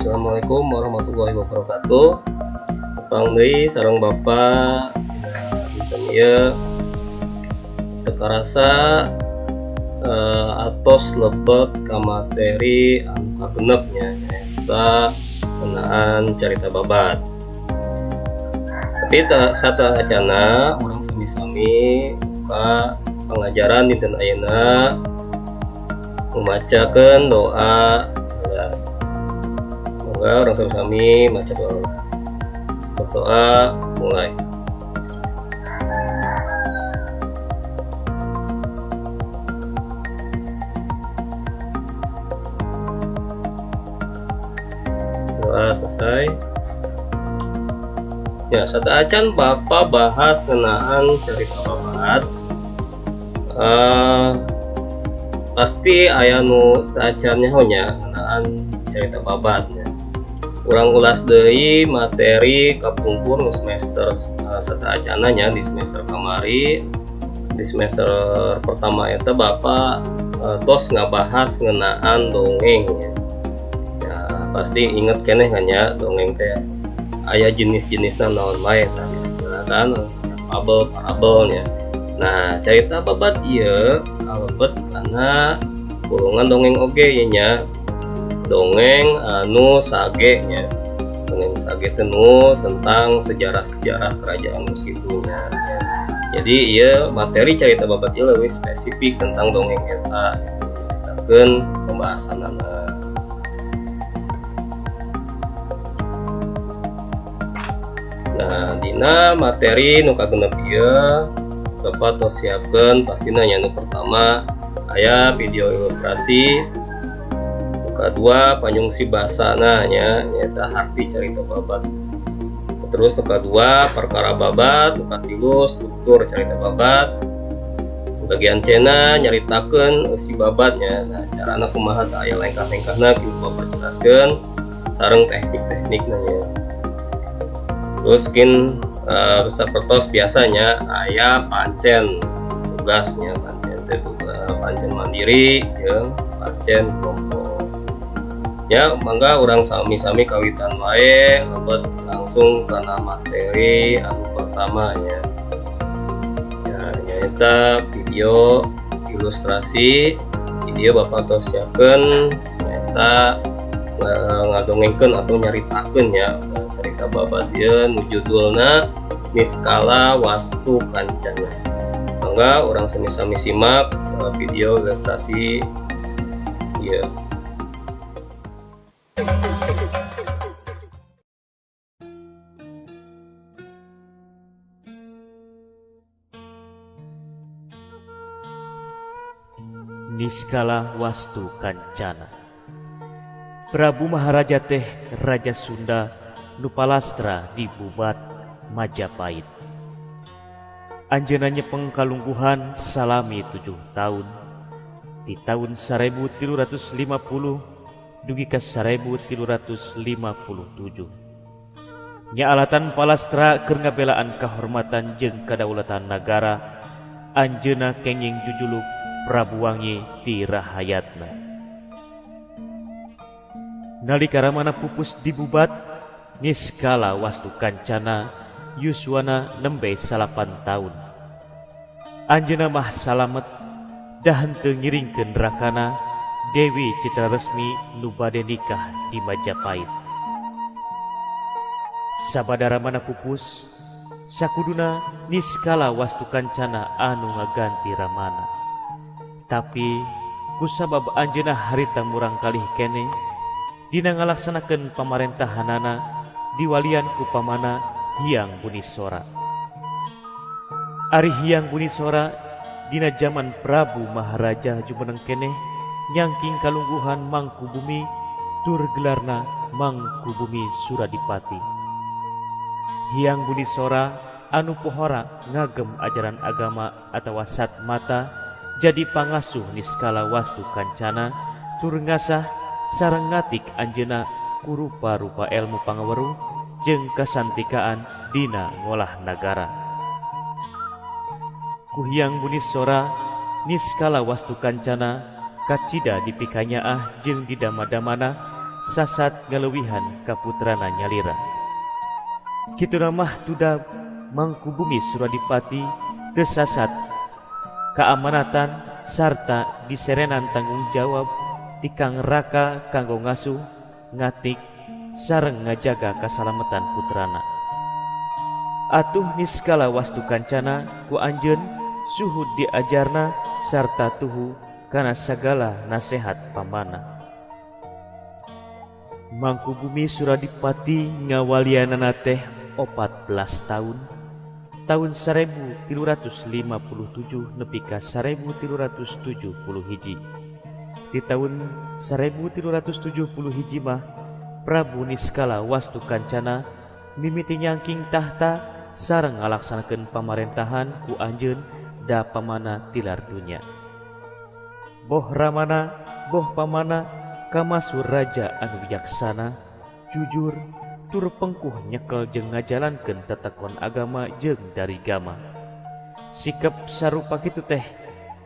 Assalamualaikum warahmatullahi wabarakatuh. Tepang deui sareng Bapak dina dinten ieu teu karasa atos lebet ka materi anu kagenep nya, nyaeta ngeunaan carita babat. Tapi sateuacana urang sami-sami buka pangajaran dinten ayeuna ngumacakeun doa heula. Mangga urang sami-sami maca doa heula. Berdoa mulai. Doa selesai. Ya, sateuacan Bapak bahas ngeunaan carita babat. Pasti aya nu teu acan nyaho nya ngeunaan carita babat nya. Urang ulas deui materi kapungkur nu semester sateuacana nya, di semester kamari. Di semester pertama eta Bapak tos ngabahas ngeunaan dongeng nya. Ya, pasti inget keneh kan nya dongeng teh aya jenis-jenisna naon wae tah kan, fabel, parabel nya. Nah, carita babat ieu kalebet kana golongan dongeng oge ieu nya. Dongeng anu sage nya. Dongeng sage teh nu tentang sejarah-sejarah kerajaan geus kitu nya. Jadi ieu materi carita babat ieu leuwih spesifik tentang dongeng eta nyaritakeun pembahasanana. Nah, dina materi nu kagenep ieu Bapak tos siapkeun pastina nya. Nu pertama aya video ilustrasi, nu kadua panyungsi basana nya, nyaeta harti carita babat. Terus nu kadua perkara babat, nu katilu struktur carita babat. Bagian C-na nyaritakeun eusi babatnya. Nah, carana kumaha tah aya lengkah-lengkahna kieu Bapak jelaskeun sareng teknik-teknikna nya. Terus kin sapertos biasanya aya pancen tugasnya, pancen teh pancen mandiri jeung pancen kelompok. Ya, mangga urang sami-sami kawitan wae lebet langsung kana materi anu pertama nya. Ya, nyaeta video ilustrasi. Video Bapak tos siapkeun nyaeta ngadongengkeun atau nyaritakeun nya carita babat ieu nu judulna Niskala Wastu Kancana. Mangga urang sami-sami simak video ilustrasi ieu. Niskala Wastu Kancana. Prabu Maharaja teh Raja Sunda nu palastra di Bubat Majapahit. Anjeunna nyepeng kalungguhan salami 7 tahun di tahun 1350 dugi ka 1357. Nya alatan palastra keur ngabelaan kahormatan jeung kadaulatan nagara, anjeunna kenging jujuluk Prabu Wangi ti rahayatna. Nalika ramana pupus di Bubat, Niskala Wastu Kancana yuswana nembe 9 tahun. Anjeunna mah salamet dah henteu ngiringkeun rakana Dewi Citra Resmi nu bade nikah di Majapahit. Sabada ramana pupus, sakuduna Niskala Wastu Kancana anu ngaganti ramana. Tapi kusabab anjeunna harita murangkalih keneh dina ngalaksanakeun pamarentahanana diwalian ku pamana Hyang Bunisora. Ari Hyang Bunisora dina jaman Prabu Maharaja jumeneng keneh nyangking kalungguhan Mangkubumi tur gelarna Mangkubumi Suradipati. Hyang Bunisora anu pohora ngagem ajaran agama atawa satmata jadi pangasuh Niskala Wastu Kancana tur ngasah sareng ngatik anjeunna ku rupa-rupa ilmu pangaweruh jeung kasantikaan dina ngolah nagara. Ku Hyang Bunisora Niskala Wastu Kancana kacida dipikanyaah jeung didama-damana sasat ngaleuwihan ka putrana nyalira. Kituna mah tuda Mangkubumi Suradipati teu sasat kaamanatan sarta diserenan tanggung jawab ti Kang Raka kanggo ngasuh, ngatik, sareng ngajaga kasalametan putrana. Atuh niskala wastu kancana ku anjeun suhud diajarna sarta tuhu kana sagala nasehat pamana. Mangkubumi Suradipati ngawalianana teh 14 tahun, tahun 1357 nepi ka 1371. Di tahun 1371 mah Prabu Niskala Wastu Kancana mimiti nyangking tahta sareng ngalaksanakeun pamarentahan ku anjeun da pamana tilar dunya. Boh ramana, boh pamana, kamasur raja anu bijaksana, jujur, tur pengkuh nyekel jeung ngajalankeun tetekon agama jeung darigama. Sikap sarupa kitu teh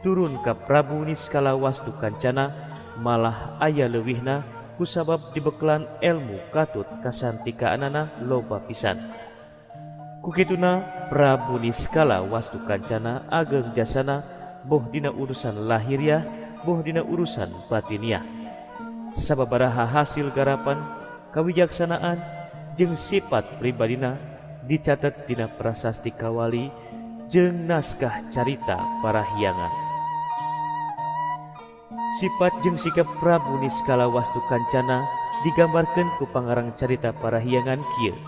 turun ka Prabu Niskala Wastu Kancana malah aya leuwihna kusabab dibekelan elmu katut kasantikaanana loba pisan. Kukituna Prabu Niskala Wastu Kancana ageng jasana boh dina urusan lahiriah boh dina urusan batiniah. Sababaraha hasil garapan kawijaksanaan jeung sifat pribadina dicatet dina prasasti Kawali jeung naskah carita Parahyangan. Sifat jeung sikap Prabu Niskala Wastu Kancana digambarkeun ku pangarang carita Parahyangan kieu.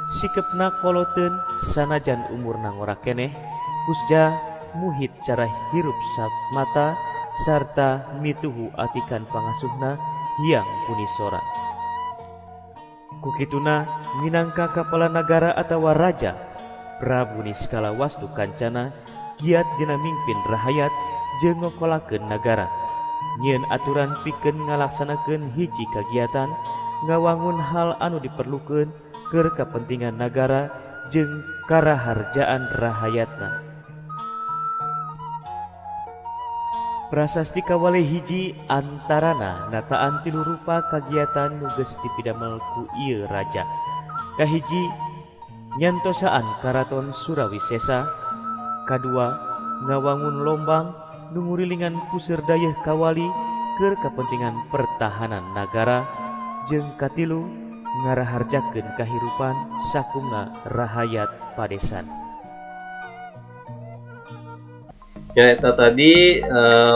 Sikepna koloteun sanajan umurna ngora keneh, kusja muhit cara hirup mata sarta mituhu atikan pangasuhna Hyang Bunisora. Kukituna minangka kapala nagara atawa raja, Prabu Niskala Wastu Kancana giat dina mingpin rahayat jeung ngokolakeun nagara. Nyieun aturan pikeun ngalaksanakeun hiji kagiatan, ngawangun hal anu diperlukeun keur kapentingan nagara jeung karaharjaan rahayatna. Prasasti Kawali hiji antarana nataan tilu rupa kagiatan nu geus dipidamel ku ieu raja. Kahiji, nyantosaan Karaton Surawisesa. Kadua, ngawangun lombang nu ngurilingan puseur dayeuh Kawali keur kapentingan pertahanan nagara. Jeung katilu, ngaraharjakeun kahirupan sakumna rahayat padesan. Ya, eta tadi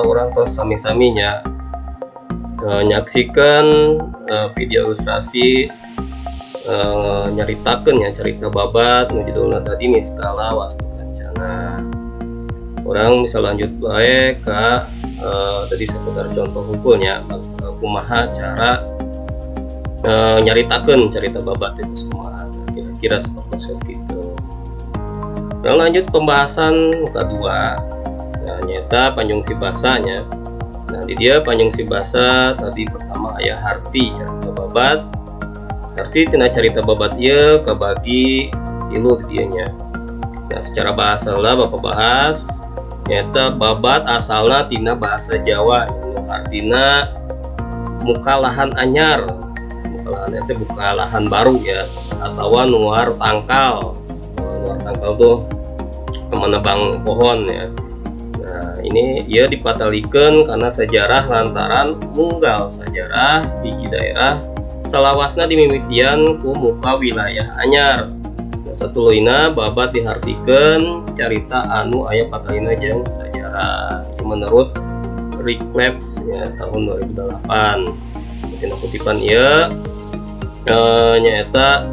urang tos sami-saminya nyaksikan video ilustrasi nyaritakeun ya cerita babat nu judulna tadi Niskala Wastu Kancana. Urang bisa lanjut bae ka tadi seputar contoh hukumnya kumaha cara nyaritakeun cerita babat itu kumaha, kira-kira seperti gitu. Urang lanjut pembahasan kedua. Nah, nyata panjungsi bahasanya. Nah, di dia panjungsi bahasa tadi pertama aya harti carita babat. Harti tina carita babat ieu kabagi tilu di dieu nya. Nah, secara bahasa lah Bapak bahas nyata babat asalna tina bahasa Jawa, artina muka lahan anyar. Muka lahan itu buka lahan baru ya, atau nuar tangkal. Nuar tangkal tuh menebang pohon ya. Nah, ini ia dipatalikan karena sejarah lantaran unggal sejarah di daerah salawasna dimimitian ku muka wilayah anyar. Nah, satuluyna babat dihartikeun carita anu aya patalina jeung sejarah. Itu menurut Reclaps ya, tahun 2008. Dina kutipan ieu nyaeta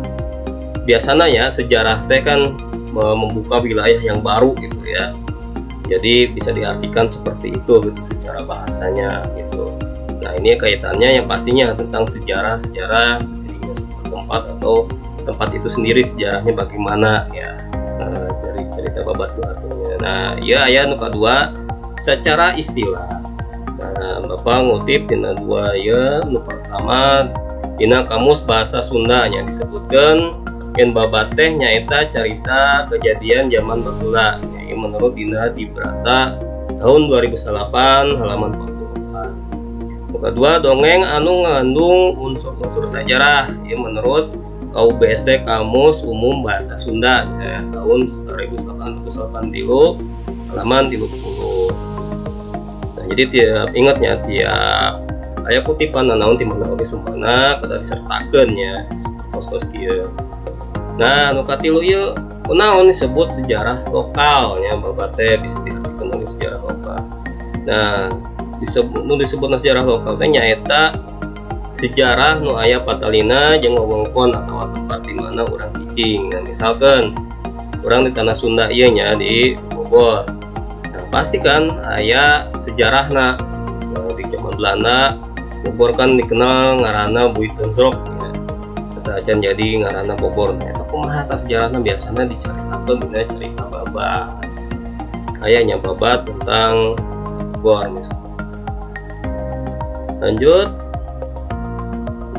biasana ya sejarah teh kan membuka wilayah yang baru gitu ya. Jadi bisa diartikan seperti itu gitu secara bahasanya gitu. Nah, ini kaitannya yang pastinya tentang sejarah-sejarah jadinya sebuah tempat atau tempat itu sendiri sejarahnya bagaimana ya. Nah, dari cerita babat itu artinya. Nah, iya aya nu kadua secara istilah. Nah, Bapak ngutip dina dua ya, nu pertama dina kamus bahasa Sunda nya disebutkan yen babat teh nyaeta carita kejadian zaman baheula. Ya, menurut Dina Dibrata tahun 2008 halaman 44. Nu kadua, dongeng anu ngandung unsur-unsur sejarah ieu menurut KUBST, Kamus Umum Bahasa Sunda ya, tahun 1883 halaman 30. Nah, jadi tiap ingatnya, tiap aya kutipan naon di mana oge sumberna kedah disertakeun ya, kos-kos kieu. Nah, nu katilu ieu kunaon disebut sejarah lokal nya, babat teh bisa diartikan oge sejarah lokal. Nah, disebut nu disebut sejarah lokal teh nyaeta sejarah nu aya patalina jeung wewengkon atau tempat di mana urang cicing. Nah, misalkan urang di tanah Sunda ieu nya, di Bogor. Nah, pasti kan aya sejarahna. Nah, di zaman Belanda Bogor kan dikenal ngaranna Buitenzorg ya. Setelah acan jadi ngaranna Bogor. Nah, eta kumaha tah sejarahna, biasana dicaritakeun dina cerita babat. Aya nya babat tentang Bogor misalnya. Lanjut.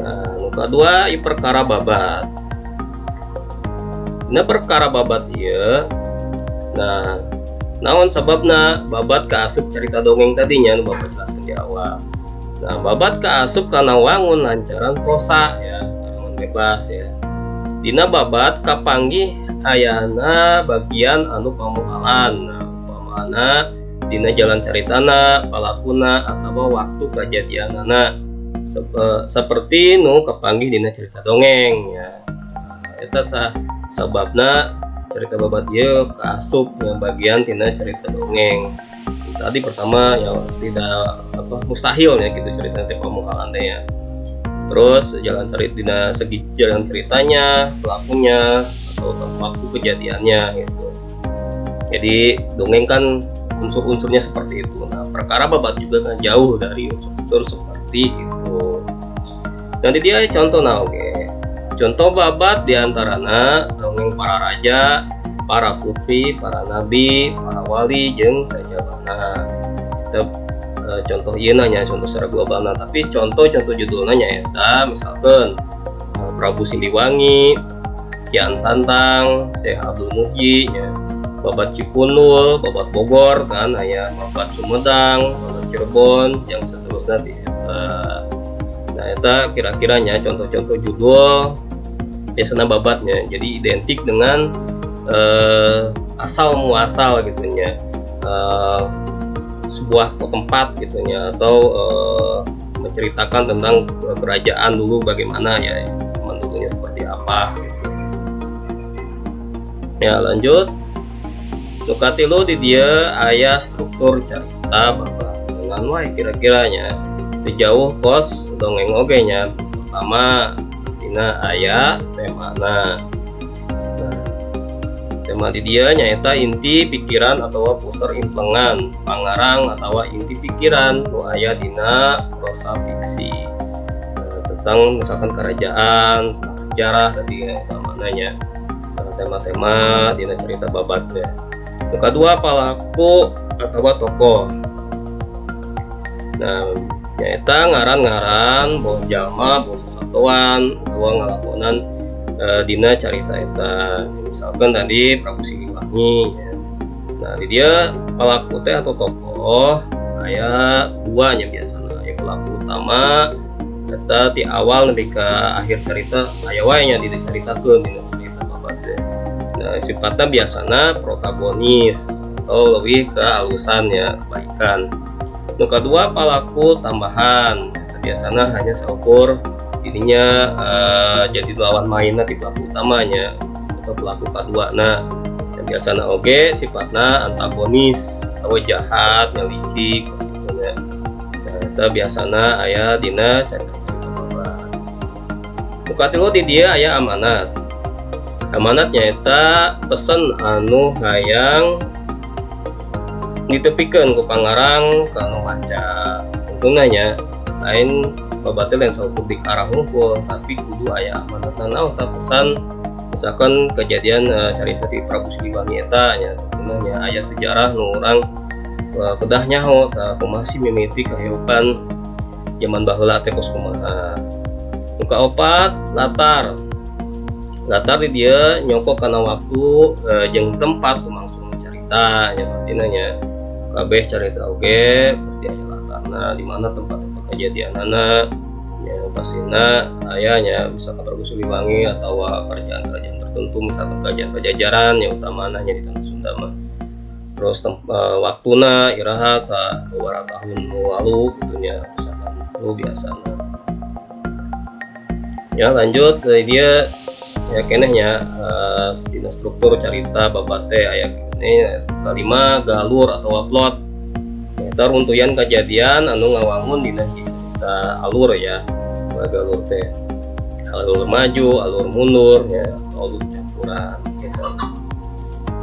Nah, nu kadua ieu perkara babat. Nah, perkara babat ieu, nah, naon sababna babat kaasup cerita dongeng tadinya nu Bapak jelaskan di awal. Nah, babat kaasup kana wangun lancaran prosa ya, karangan bebas ya. Dina babat kapanggih ayana bagian anu pamuhalan. Nah, upamana dina jalan caritana, palakuna, atau waktu kejadianana. Seperti nu kapanggih dina cerita dongeng ya. Nah, eta tah sababna cerita babat ieu kaasup yang bagian tina cerita dongeng. Tadi pertama ya, tidak apa, mustahil ya gitu cerita teh pamuhalan teh ya. Terus jalan cerita, dina segi jalan ceritanya, pelakunya, atau waktu kejadiannya gitu. Jadi dongeng kan unsur-unsurnya seperti itu. Nah, perkara babat juga kan jauh dari unsur-unsur seperti itu. Nanti dia contoh, nah, oke. Contoh babat diantarana dongeng para raja, para putri, para nabi, para wali, jeung sajabana. Kita, contoh ieu nya, contoh secara global. Nah, tapi contoh-contoh judulnya nyaeta misalkan Prabu Siliwangi, Kian Santang, Syekh Abdul Muhyi ya, Babat Cikundul, Babat Bogor kan aya, Babat Sumedang, Babat Cirebon, yang seterusnya di eta. Nah, eta kira-kiranya contoh-contoh judul biasanya babatnya. Jadi identik dengan asal muasal gitu nya, sebuah tempat gitu nya, atau menceritakan tentang kerajaan dulu bagaimana ya, zaman dulunya seperti apa gitu. Ya, lanjut. Nu katilu di dieu aya struktur cerita babat. Dengan wae kira-kiranya jauh kos dongeng oge nya. Pertama pastina aya temana. Nah, tema di dieu nyaeta inti pikiran atau pusar implengan pangarang atau inti pikiran nu aya dina prosa fiksi. Nah, tentang misalkan kerajaan, tentang sejarah tadi yang utamanya. Nah, tema-tema dina cerita babatnya. Yang kedua, palaku atau tokoh. Nah, nyaeta ngaran-ngaran boh jalma, boh sasatoan atau ngalakonan dina carita eta. Misalkan tadi Prabu Siliwangi ya. Nah, di dieu palaku teh atau tokoh aya dua nya biasana. Aya pelaku utama eta di awal nepi ka akhir cerita aya wae nya dicaritakeun dina cerita babat teh. Nah, sifatnya biasana protagonis atau lebih ke alusan ya, kebaikan. Nu kedua, palaku tambahan. Biasanya hanya seukur ininya, jadi lawan mainnya di pelaku utamanya atau pelaku kedua. Nah, yang biasanya oge sifatnya antagonis atau jahat, licik gitu. Nah, itu biasanya aya dina cerita-cerita babat. Nu katilu di dieu aya amanat. Amanat nyaeta pesen anu hayang ditepikeun ku pangarang ka nu maca. Untungna nya lain babat teh lain saukur dikarang hungkul, tapi kudu aya amanatna. Naon tah pesan? Misalkan kejadian carita di Prabu Siliwangi eta nya, tentunya nya aya sejarah nu urang kedah nyaho tah kumaha sih mimiti kahirupan zaman baheula teh kos kumaha. Nu kaopat, latar. Latar di dieu nyongkok kana waktu jeung tempat lumangsung carita nya, pastina nya kabeh carita oge pasti aya latarna di mana tempat-tempat. Kejadianana ya pastina aya nya, misalkan Prabu Siliwangi atau kerajaan-kerajaan tertentu, misalkan kerajaan Pajajaran yang utamana nya di tanah Sunda mah. Terus waktuna iraha ka beberapa tahun lalu gitu nya, misalkan itu biasanya ya. Lanjut dari dia ya keneh nya, dina struktur carita babat teh aya ini kelima, galur atau plot. Eta runtuyan kejadian anu ngawangun dina cerita, alur ya. Galur teh alur maju, alur mundur ya, alur campuran biasa.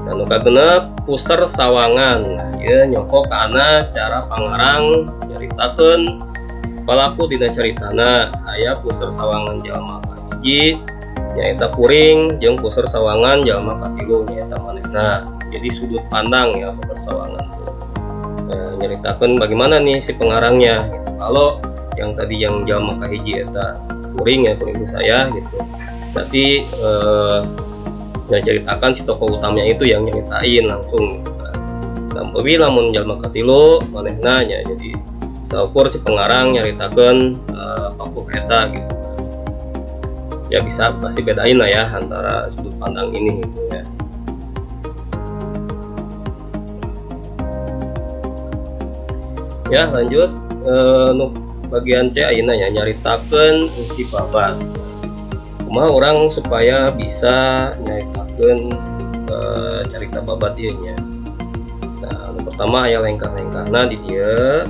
Dan nu kagenep, puser sawangan. Nah, ieu nyoko kana cara pangarang nyaritakeun palaku dina caritana. Aya puser sawangan jalma kahiji nyaeta kuring, jeung puser sawangan jalma katilu nyaeta manehna. Jadi sudut pandang ya puser sawangan tuh. Nah, nyaritakeun bagaimana nih si pengarangnya gitu. Kalau yang tadi yang jalma kahiji eta kuring ya, kuring itu saya gitu. Berarti yang ceritakan si tokoh utamanya itu yang nyeritain langsung gitu kan. Dan lamun jalma katilu manehna nya, jadi saukur si pengarang nyaritakeun tokoh eta gitu kan. Ya bisa pasti bedain lah ya antara sudut pandang ini gitu ya. Ya lanjut, nu bagian C ayeuna ya, nyaritakeun isi babat. Kumaha orang supaya bisa nyaritakeun carita babat ieu nya. Nah, nu pertama aya lengkah-lengkahna di dieu.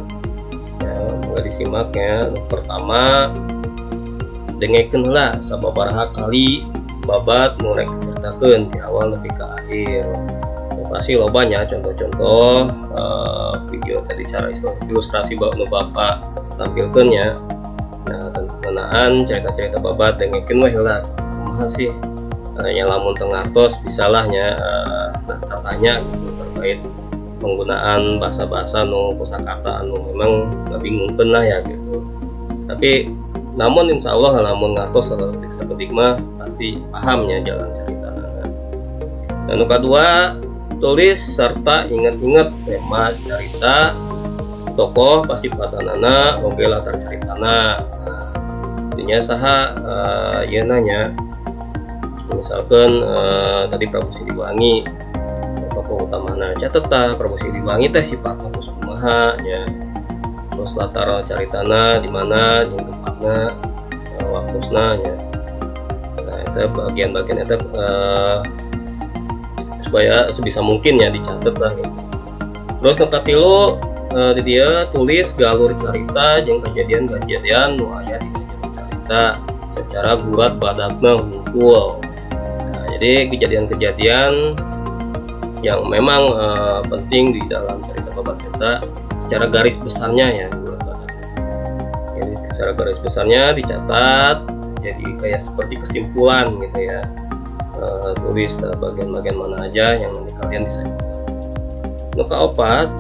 Ya, moga disimak ya. Nu pertama, dengekeun heula sababaraha kali babat nu rek dicaritakeun di awal nepi ka akhir. Ya, pasti loba nya contoh-contoh video tadi secara ilustrasi nu bapak tampilkeun nya. Nah, ngeunaan cerita-cerita babat dengekeun we heula. Kumaha sih? Nya lamun teu ngartos bisalah nya, nah, tanya gitu terkait penggunaan bahasa-bahasa nu kosakata anu memang ngabingungkeun lah ya gitu. Tapi namun insya Allah lamun ngartos sakedik mah pasti paham nya jalan cerita. Dan nu kadua, tulis serta ingat-ingat tema cerita, tokoh pasti patanana, oge latar caritana. Nah, intinya saha ieu nanya, misalkan tadi Prabu Siliwangi tokoh utamana, catet tah Prabu Siliwangi teh sifatna kos kumaha nya, terus latar caritana di mana jeung tempatna, waktosna nya. Nah, itu bagian-bagian itu supaya sebisa mungkin ya dicatat lah gitu. Terus nu katilu, di dia tulis galur carita jeung kejadian-kejadian nu aya di jero carita secara gurat badakna hungkul. Nah, jadi kejadian-kejadian yang memang penting di dalam cerita babat eta secara garis besarnya ya, gurat badakna. Jadi secara garis besarnya dicatat, jadi kayak seperti kesimpulan gitu ya. Tulis bagian-bagian mana aja yang nanti kalian bisa. Nu kaopat,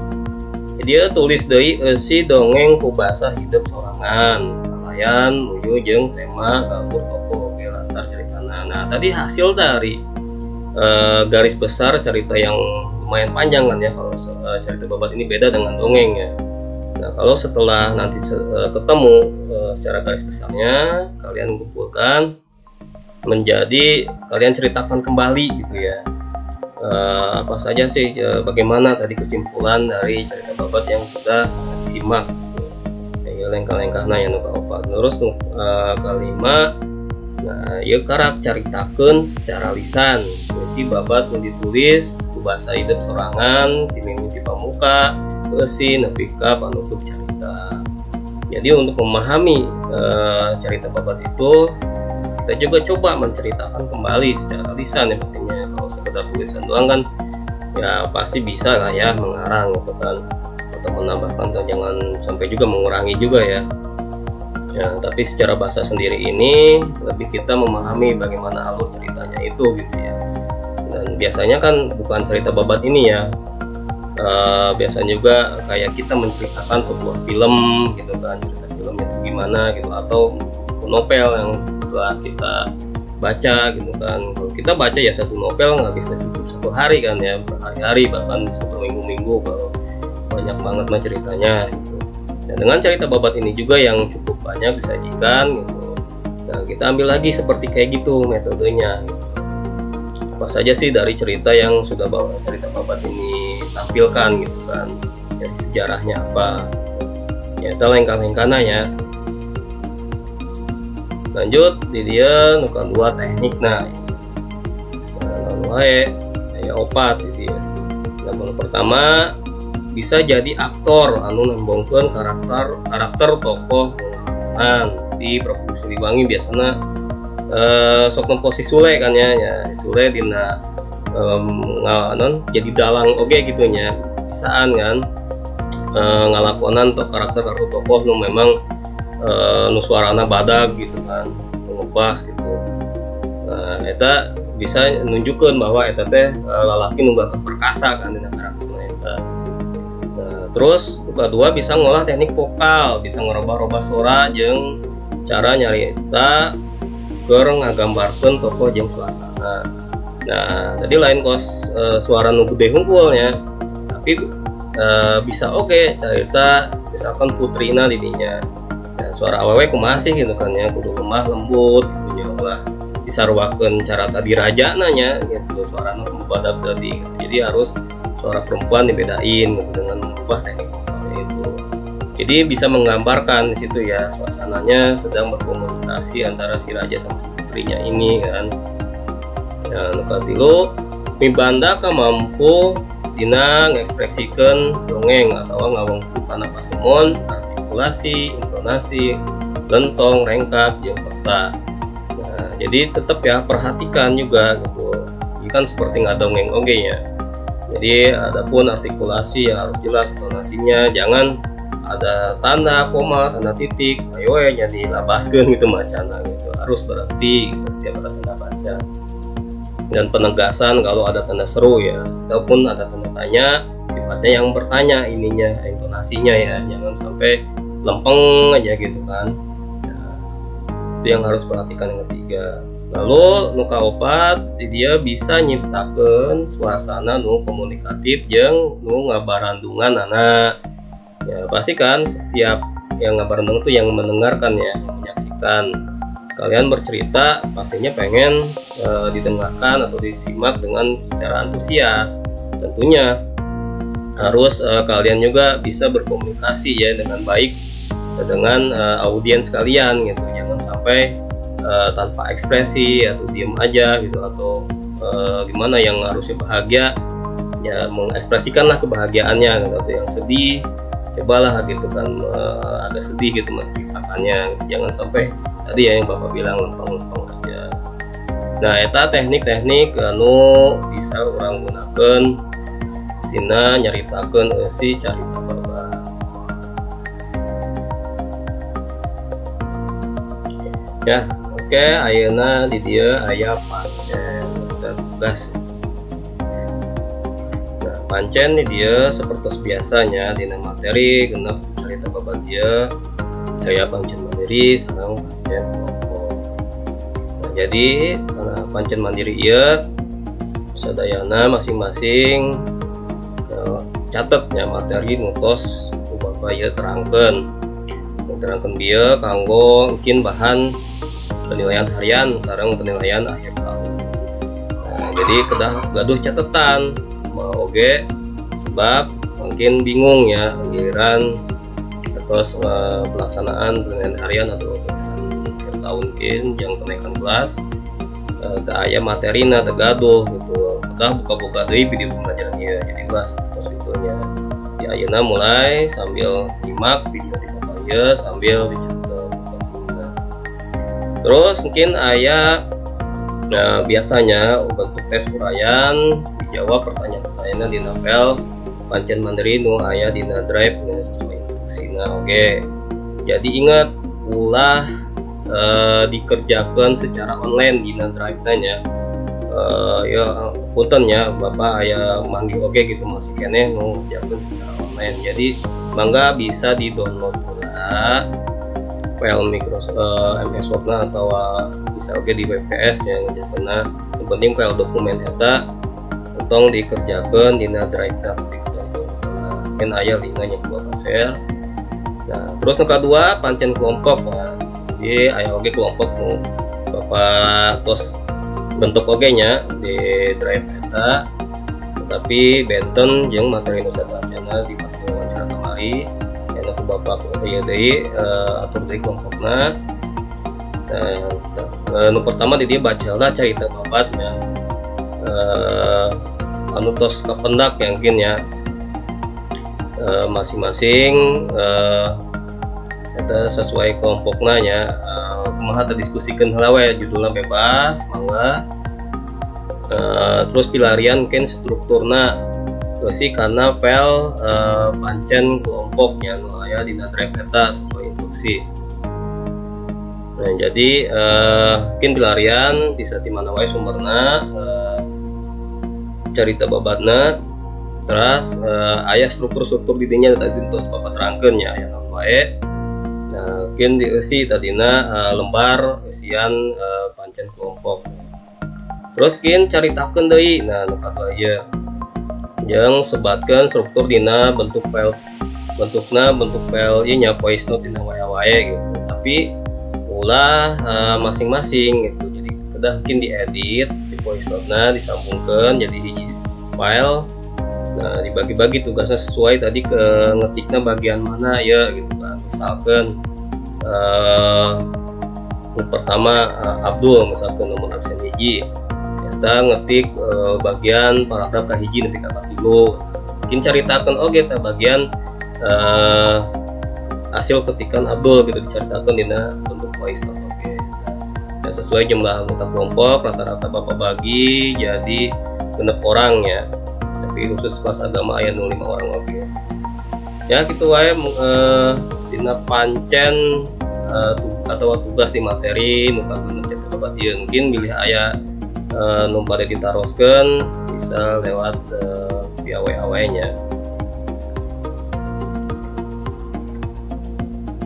dia tulis deui eusi dongeng ku bahasa hidup sorangan kalayan muyu jeung tema galur tokoh oge latar caritana. Nah, tadi hasil dari garis besar cerita yang lumayan panjang kan ya, kalau cerita babat ini beda dengan dongeng ya. Nah, kalau setelah nanti ketemu secara garis besarnya, kalian kumpulkan menjadi kalian ceritakan kembali gitu ya. Apa saja sih, bagaimana tadi kesimpulan dari cerita babat yang sudah disimak gitu. Ya, lengkah-lengkahna ya nu kaopat. Terus nu kalima, nah ieu karak caritakeun secara lisan isi babat nu ditulis ku bahasa hidup sorangan ti mimiti pamuka eusi nepi ka panutup carita. Jadi untuk memahami cerita babat itu, kita juga coba menceritakan kembali secara lisan ya pastinya. Kalau sekedar tulisan doang kan ya pasti bisa lah ya mengarang gitu kan, atau menambahkan atau jangan sampai juga mengurangi juga ya. Ya, tapi secara bahasa sendiri ini lebih kita memahami bagaimana alur ceritanya itu gitu ya. Dan biasanya kan bukan cerita babat ini ya, biasanya juga kayak kita menceritakan sebuah film gitu kan, cerita filmnya itu gimana gitu, atau novel yang telah kita baca gitu kan. Kalau kita baca ya satu novel nggak bisa cukup satu hari kan ya, berhari-hari bahkan bisa berminggu-minggu kalau banyak banget mah ceritanya gitu. Nah, dengan cerita babat ini juga yang cukup banyak disajikan gitu. Nah, kita ambil lagi seperti kayak gitu metodenya gitu. Apa saja sih dari cerita yang sudah bawa cerita babat ini tampilkan gitu kan, dari sejarahnya apa gitu. Ya, itu lengkah-lengkahnya ya. Lanjut di dieu nu kadua teknik. Nah, wae aya opat di dieu. Nah, nu pertama bisa jadi aktor anu nembongkeun karakter karakter tokoh di Prabu Siliwangi. Biasanya sok nempo si Sule kan ya, ya Sule dina non jadi dalang oge gitu nya, bisaan kan ngalakonan atau karakter karakter tokoh nu memang nu suarana badag gitu kan, ngebas gitu. Nah, eta bisa nunjukkan bahwa eta teh lalaki nu bakal perkasa kan dina karakterna eta. Nah, terus kedua bisa ngolah teknik vokal, bisa ngerubah-rubah suara jeung cara nyarita keur ngagambarkeun tokoh jeung suasana. Nah, tadi lain kos suara nu gede hungkul nya, tapi bisa oke okay, cerita misalkan putrina didinya ya, suara awewe kumaha sih gitu kan ya, kudu lemah lembut gitu nya, ulah disaruakeun cara tadi raja nanya gitu, suara nu badag tadi gitu. Jadi harus suara perempuan dibedain gitu dengan mengubah teknik vokalnya itu. Jadi bisa menggambarkan di situ ya, suasananya sedang berkomunikasi antara si raja sama si putrinya ini kan ya. Nu katilu, mibanda mampu dina ngekspresikan dongeng atau ngawengku kana pasemon, artikulasi, intonasi, lentong, rengkap, jeung peta. Nah, jadi tetap ya perhatikan juga gitu. Ini kan seperti nggak dongeng oke ya. Jadi adapun artikulasi ya harus jelas intonasinya, jangan ada tanda koma, tanda titik, ayo ya jadi labaskeun gitu macana gitu. Harus berhenti gitu setiap ada tanda baca. Dan penegasan kalau ada tanda seru ya, ataupun ada tanda tanya, sifatnya yang bertanya ininya, intonasinya ya, jangan sampai lempeng aja gitu kan. Ya, itu yang harus perhatikan yang ketiga. Lalu nu kaopat, dia bisa nyiptakeun suasana nu komunikatif jeung nu ngabarandungan anak ya. Pasti kan setiap yang ngabarandung itu yang mendengarkan ya, yang menyaksikan kalian bercerita pastinya pengen didengarkan atau disimak dengan secara antusias. Tentunya harus kalian juga bisa berkomunikasi ya dengan baik dengan audiens kalian gitu. Jangan sampai tanpa ekspresi atau diem aja gitu atau gimana. Yang harusnya bahagia ya mengekspresikanlah kebahagiaannya gitu, atau yang sedih cobalah gitu kan, agak sedih gitu menceritakannya. Jangan sampai tadi ya yang bapak bilang lempeng-lempeng aja. Nah, eta teknik-teknik anu bisa urang gunakan dina nyaritakeun si carita babad ya. Oke, ayeuna di dieu aya pancen dan tugas. Nah, pancen di dieu seperti biasanya dina materi genep carita babad dieu aya pancen mandiri sareng pancen kelompok. Nah, jadi karena pancen mandiri ieu sadayana masing-masing catetnya materi nu tos ku bapak ieu terangkeun, terangkeun bieu kanggo mungkin bahan penilaian harian sareng penilaian akhir tahun. Nah, jadi kedah gaduh catatan mau oge, sebab mungkin bingung ya giliran terus pelaksanaan penilaian harian atau penilaian akhir tahun mungkin yang kenaikan kelas, teu aya materina, teu gaduh gitu, kedah buka-buka deui video pembelajaran ieu. Jadi ulah terus gitunya ya. Ayeuna mulai sambil nyimak video di bapak ieu sambil dicatat. Terus mungkin aya, nah, biasanya bentuk tes uraian, dijawab pertanyaan-pertanyaannya di file pancen mandiri nu aya dina drive sesuai instruksina. Oke, jadi ingat, ulah dikerjakan secara online dina drive nya ya. Punten ya, bapak aya manggil oke gitu, masih keneh nu ngerjakeun secara online. Jadi mangga bisa di download lah file Microsoft MS Word atau bisa oke di WPS yang ngerjakeun. Yang penting file dokumen eta entong dikerjakan dina drive na, mungkin aya linknya ku bapak share. Nah, terus nu kadua pancen kelompok. Nah, jadi aya oge kelompok nu Bapak tos bentuk oge nya di drive eta, tetapi benten jeung materi nu sateuacanna di materi wawancara kamari nya ku Bapak ieu deui, atur deui kelompokna. Nah, nu pertama di dieu bacalah carita babatnya anu tos kapendak yang mungkin ya masing-masing eta sesuai kelompokna nya. Kumaha teh, diskusikeun heula we, judulna bebas mangga. Terus pilarian mungkin strukturna eusi kana file pancen kelompoknya nu aya dina drive eta sesuai instruksi. Nah, jadi mungkin pilarian bisa di mana wae sumberna carita babatna. Terus aya struktur-struktur di dinya tadi tos Bapak terangkeun nya, aya naon wae. Nah, mungkin dieusi tadina lembar isian pancen kelompok. Terus kin caritakeun deui. Nah, nu kadua ieu jeung sebatkeun struktur dina bentuk file, bentukna bentuk file ieu nya, voice note dina WA wae gitu, tapi ulah masing-masing gitu. Jadi kedah mungkin diedit si voice note-na, disambungkan jadi hiji file. Nah, dibagi-bagi tugasnya sesuai tadi ke ngetiknya bagian mana ya gitu kan. Misalkan pertama Abdul, misalkan nomor absen hiji kita ngetik bagian paragraf kahiji nepi ka katilu. Mungkin caritakeun oge tah bagian hasil ketikan Abdul gitu, diceritakan dina bentuk voice note. Oke ya, sesuai jumlah anggota kelompok rata-rata Bapak bagi jadi 6 orang ya, tapi khusus kelas agama aya 05 orang. Oke ya, gitu wae dina pancen atau tugas di materi nu kagenep carita babat ieu. Mungkin bilih aya nu bade ditaroskeun bisa lewat via WA wae nya.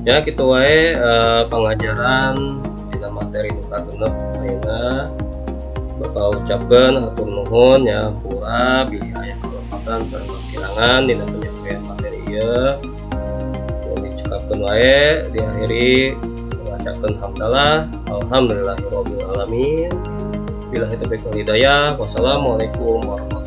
Ya, gitu wae pengajaran dina materi nu kagenep ayeuna. Bapak ucapkeun hatur nuhun ya, hampura bilih aya kalepatan sareng kakirangan dina penyampaian materi ieu. Nu dicekapkeun wae, diakhiri mengucapkan hamdalah, alhamdulillahirabbil alamin, billahi taufiq wal hidayah, wassalamualaikum warahmatullahi.